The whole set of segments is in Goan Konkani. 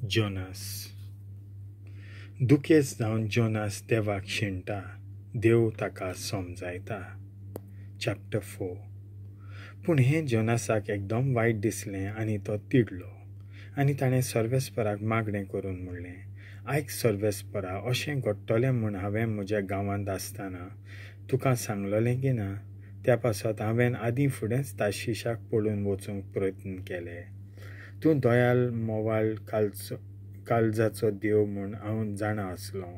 जोनास. दुखेस्त जावन जोनास देवाक शिणटा, देव ताका समजायता. चॅप्टर 4. पूण हें जोनासाक एकदम वायट दिसलें आनी तो तिडलो आनी ताणें सर्वेस्पराक मागणें करून म्हणलें, आयक सर्वेस्परा, अशें घडटलें म्हूण हांवें म्हज्या गांवांत आसतना तुका सांगलेलें की ना? त्या पासत हांवें आदीं फुडेंच ताशिशाक पळून वचूंक प्रयत्न केले. तूं दयाल मोवाळ काळजाचो देव म्हूण हांव जाणा आसलों.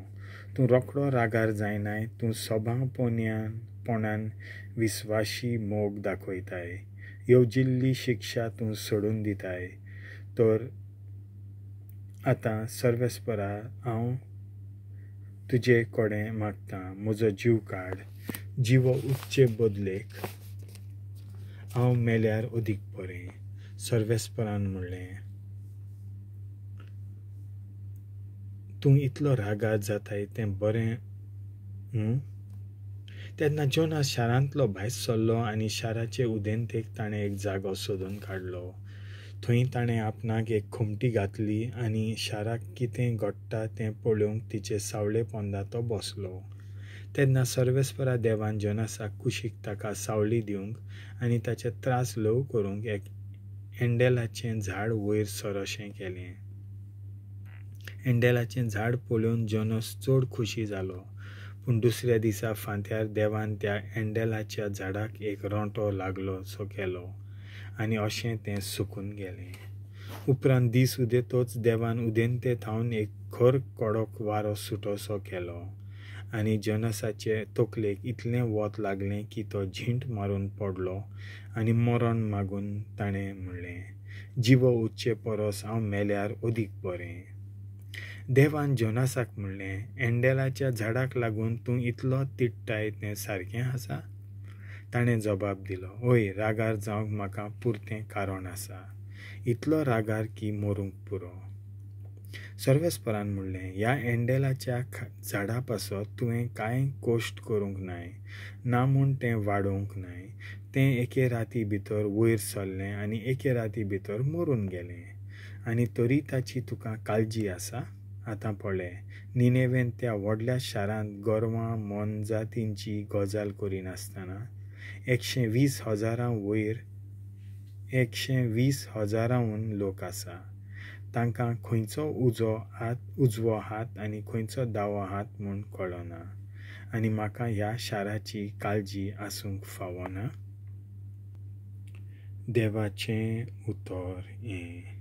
तूं रोखडो रागार जायनाय, तूं सभावपणान विस्वाशी मोग दाखयताय, येवजिल्ली शिक्षा तूं सोडून दिताय. तर आतां सर्वेस्परा, हांव तुजे कडेन मागतां, म्हजो जीव काड. जिवो उच्चे बदलेक हांव मेल्यार अदीक बरें. सर्वेस्परान म्हणलें, तूं इतलो रागार जाताय तें बरें न्हू? तेन्ना जोनास शारांतलो भायर सरलो आनी शाराचे उदेंतेक ताणें एक जागो सोदून काडलो. थंय ताणें आपणाक एक खुमटी घातली आनी शाराक कितें घडटा तें पळोवंक तिचे सावळे पोंदा तो बसलो. तेन्ना सर्वेस्परा देवान जोनासाक कुशीक ताका सावळी दिवंक आनी ताचे त्रास ल्हव करूंक एक एंडेलाचें झाड वयर सरशें केलें. एंडेलाचें झाड पळोवन जोनास चड खोशी जालो. पूण दुसऱ्या दिसा फांत्यार देवान त्या एंडेलाच्या झाडाक एक रोंटो लागलो सो केलो आनी अशें तें सुकून गेलें. उपरांत दीस उदेतोच देवान उदेंते थावन एक खर कडक वारो सुटोसो केलो आनी जोनासाचे तकलेक इतलें वत लागलें की तो झिंट मारून पडलो आनी मरण मागून ताणें म्हणलें, जिवो उच्चे परस हांव मेल्यार अदीक बरें. देवान जोनासाक म्हणलें, एंडेलाच्या झाडाक लागून तूं इतलो तिडटाय तें सारकें आसा? ताणें जबाब दिलो, हय, रागार जावंक म्हाका पुरतें कारण आसा, इतलो रागार की मरूंक पुरो. सर्वेस्परान म्हणलें, ह्या एंडेलाच्या झाडा पासत तुवें कांय कश्ट करूंक नाय, ना म्हूण तें वाडोवंक नाय. तें एके राती भितर वयर सरलें आनी एके राती भितर मरून गेलें, आनी तरी ताची तुका काळजी आसा? आतां पळय, निनेवेन त्या व्हडल्या शारांत गोरवां मोनजातींची गजाल करिनासतना 120,000 वयर 120,000 लोक आसा. तांकां खंयचो उजवो हात आनी खंयचो दावो हात म्हूण कळना, आनी म्हाका ह्या शाराची काळजी आसूंक फावना? देवाचें उतर हें.